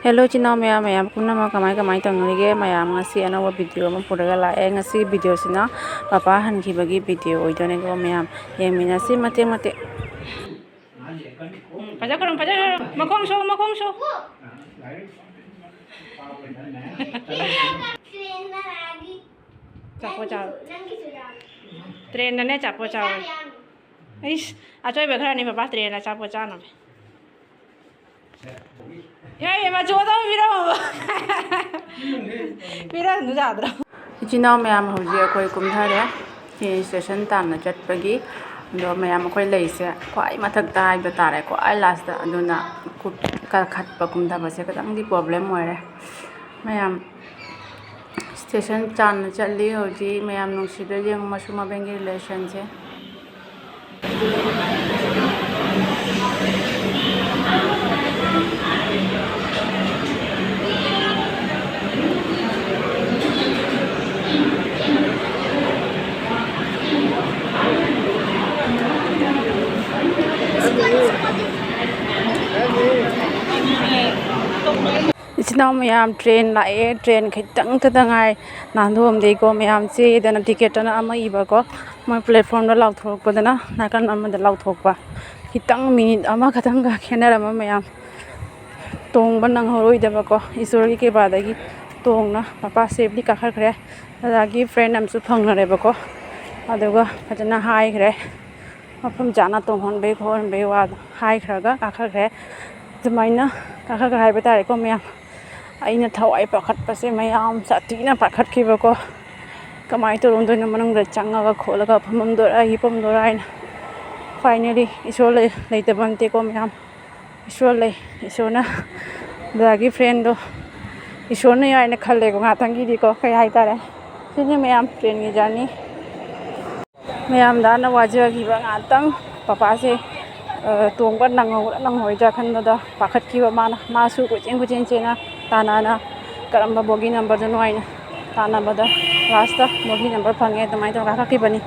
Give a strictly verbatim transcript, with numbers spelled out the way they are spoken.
Hello ꯏꯆꯤꯟ ꯏꯅꯥꯎ ꯃꯌꯥꯝ, ꯃꯌꯥꯝ ꯄꯨꯝꯅꯃꯛ ꯀꯃꯥꯏ ꯀꯃꯥꯏ ꯇꯧꯅꯔꯤꯒꯦ? ꯃꯌꯥꯝ ꯉꯁꯤ ꯑꯅꯧꯕ ꯚꯤꯗꯤꯑꯣ ꯑꯃ ꯄꯨꯔꯒ ꯂꯥꯛꯑꯦ꯫ ꯉꯁꯤꯒꯤ ꯚꯤꯗꯤꯑꯣꯁꯤꯅ ꯄꯄꯥ ꯍꯟꯈꯤꯕꯒꯤ ꯚꯤꯗꯤꯑꯣ ꯑꯣꯏꯗꯣꯏꯅꯦꯀꯣ ꯃꯌꯥꯝ꯫ ꯌꯦꯡꯃꯤꯟꯅꯁꯤ ꯃꯇꯦꯛ ꯃꯇꯦꯛ꯫ ꯎꯝ, ꯐꯖꯈ꯭ꯔꯣ, ꯐꯖꯈ꯭ꯔꯣ꯫ ꯃꯈꯣꯡ ꯁꯣ, ꯃꯈꯣꯡ ꯁꯣ꯫ ꯑꯆꯥꯄꯣꯠ ꯆꯥꯔꯣ꯫ ꯇ꯭ꯔꯦꯟꯗꯅꯦ ꯑꯆꯥꯄꯣꯠ ꯆꯥꯔꯣ꯫ ꯑꯩꯁ, ꯑꯆꯣꯏꯕ ꯈꯔꯅꯤ ꯄꯄꯥ ꯇ꯭ꯔꯦꯟ ꯑꯆꯥꯄꯣꯠ ꯆꯥꯅꯕ꯫ ꯏꯃꯥ, ꯏꯃꯥ, ꯃꯆꯨ ꯑꯇꯧꯕ ꯄꯤꯔꯝꯃꯣ꯫ ꯄꯤꯔꯝꯗꯨ ꯌꯥꯗ꯭ꯔꯣ? ꯏꯆꯤꯟ ꯏꯅꯥꯎ ꯃꯌꯥꯝ ꯍꯧꯖꯤꯛ ꯑꯩꯈꯣꯏ ꯀꯨꯝꯊꯔꯦ꯫ ꯁꯤ ꯁ꯭ꯇꯦꯁꯟ ꯇꯥꯟꯅ ꯆꯠꯄꯒꯤ꯫ ꯑꯗꯣ ꯃꯌꯥꯝ ꯑꯩꯈꯣꯏ ꯂꯩꯁꯦ ꯈ꯭ꯋꯥꯏ ꯃꯊꯛꯇ ꯍꯥꯏꯕ ꯇꯥꯔꯦ, ꯈ꯭ꯋꯥꯏ ꯂꯥꯁꯇ꯫ ꯑꯗꯨꯅ ꯀꯨ-, ꯀꯥꯈꯠꯄ ꯀꯨꯝꯊꯕꯁꯦ ꯈꯤꯇꯪꯗꯤ ꯄ꯭ꯔꯣꯕ꯭ꯂꯦꯝ ꯑꯣꯏꯔꯦ꯫ ꯃꯌꯥꯝ ꯁ꯭ꯇꯦꯁꯟ ꯇꯥꯟꯅ ꯆꯠꯂꯤ ꯍꯧꯖꯤꯛ꯫ ꯃꯌꯥꯝ ꯅꯨꯡꯁꯤꯗ꯭ꯔꯥ ꯌꯦꯡꯉꯨ ꯃꯁꯨ ꯃꯕꯦꯟꯒꯤ ꯔꯤꯂꯦꯁꯟꯁꯦ꯫ ꯏꯆꯤꯟ ꯏꯅꯥꯎ ꯃꯌꯥꯝ, ꯇ꯭ꯔꯦꯟ ꯂꯥꯛꯑꯦ꯫ ꯇ꯭ꯔꯦꯟ ꯈꯤꯇꯪꯇꯗ ꯉꯥꯏ ꯅꯥꯟꯊꯣꯛꯑꯝꯗꯦꯀꯣ꯫ ꯃꯌꯥꯝ ꯆꯦꯗꯅ ꯇꯤꯀꯦꯠꯇꯅ ꯑꯃ ꯏꯕꯀꯣ, ꯃꯣꯏ ꯄ꯭ꯂꯦꯠꯐꯣꯝꯗ ꯂꯥꯎꯊꯣꯔꯛꯄꯗꯅ ꯅꯥꯀꯟ ꯑꯃꯗ ꯂꯥꯎꯊꯣꯛꯄ꯫ ꯈꯤꯇꯪ ꯃꯤꯅꯤꯠ ꯑꯃꯈꯛꯇꯪꯒ ꯈꯦꯠꯅꯔꯝꯃ ꯃꯌꯥꯝ꯫ ꯇꯣꯡꯕ ꯅꯪꯍꯧꯔꯣꯏꯗꯕꯀꯣ, ꯏꯁꯣꯔꯒꯤ ꯀ꯭ꯔꯤꯄꯥꯗꯒꯤ ꯇꯣꯡꯅ ꯃꯄꯥ ꯁꯦꯐꯂꯤ ꯀꯥꯈꯠꯈ꯭ꯔꯦ꯫ ꯑꯗꯒꯤ ꯐ꯭ꯔꯦꯟ ꯑꯃꯁꯨ ꯐꯪꯅꯔꯦꯕꯀꯣ, ꯑꯗꯨꯒ ꯐꯖꯅ ꯍꯥꯏꯈ꯭ꯔꯦ꯫ ꯃꯐꯝ ꯆꯥꯅ ꯇꯣꯡꯍꯟꯕꯩ ꯈꯣꯠꯍꯟꯕꯩ ꯋꯥꯗꯣ ꯍꯥꯏꯈ꯭ꯔꯒ ꯀꯥꯈꯠꯈ꯭ꯔꯦ꯫ ꯑꯗꯨꯃꯥꯏꯅ ꯀꯥꯈꯠꯈ꯭ꯔꯦ ꯍꯥꯏꯕ ꯇꯥꯔꯦꯀꯣ ꯃꯌꯥꯝ꯫ ꯑꯩꯅ ꯊꯋꯥꯏ ꯄꯥꯈꯠꯄꯁꯦ ꯃꯌꯥꯝ ꯁꯥꯊꯤꯅ ꯄꯥꯈꯠꯈꯤꯕꯀꯣ꯫ ꯀꯃꯥꯏꯅ ꯇꯧꯔꯝꯗꯣꯏꯅꯣ ꯃꯅꯨꯡꯗ ꯆꯪꯉꯒ ꯈꯣꯠꯂꯒ ꯐꯝꯐꯝꯗꯣꯔꯥ ꯍꯤꯞꯐꯝꯗꯣꯔꯥ ꯍꯥꯏꯅ꯫ Finally ꯏꯁꯣꯔ ꯂꯩ-, ꯂꯩꯇꯕ ꯅꯠꯇꯦꯀꯣ ꯃꯌꯥꯝ꯫ ꯏꯁꯣꯔ ꯂꯩ꯫ ꯏꯁꯣꯔꯅ ꯗꯗꯥꯒꯤ ꯐ꯭ꯔꯦꯟꯗꯣ ꯏꯁꯣꯔꯅ ꯌꯥꯏꯅ ꯈꯜꯂꯦꯀꯣ ꯉꯥꯛꯇꯪꯒꯤꯗꯤꯀꯣ꯫ ꯀꯩ ꯍꯥꯏꯇꯥꯔꯦ? ꯁꯤꯅꯤ ꯃꯌꯥꯝ ꯇ꯭ꯔꯦꯟꯒꯤ ꯖꯔꯅꯤ꯫ ꯃꯌꯥꯝꯗ ꯍꯥꯟꯅ ꯋꯥꯖꯈꯤꯕ ꯉꯥꯛꯇꯪ꯫ ꯄꯄꯥꯁꯦ, ꯑ, ꯇꯣꯡꯕ ꯅꯪꯍꯧꯔ ꯅꯪꯍꯧꯔꯣꯏꯗ꯭ꯔꯥ ꯈꯟꯕꯗ ꯄꯥꯈꯠꯈꯤꯕ ꯃꯥꯅ꯫ ꯃꯥꯁꯨ ꯀꯣꯏꯆꯦꯟ ꯀꯣꯏꯆꯦꯟ ꯆꯦꯟꯅ ꯇꯥꯟꯅꯅ ꯀꯔꯝꯕ ꯕꯣꯒꯤ ꯅꯝꯕꯔꯗꯅꯣ ꯍꯥꯏꯅ ꯇꯥꯟꯅꯕꯗ ꯂꯥꯁꯇ ꯕꯣꯒꯤ ꯅꯝꯕꯔ ꯐꯪꯉꯦ꯫ ꯑꯗꯨꯃꯥꯏꯅ ꯇꯧꯔꯒ ꯀꯥꯈꯠꯈꯤꯕꯅꯤ꯫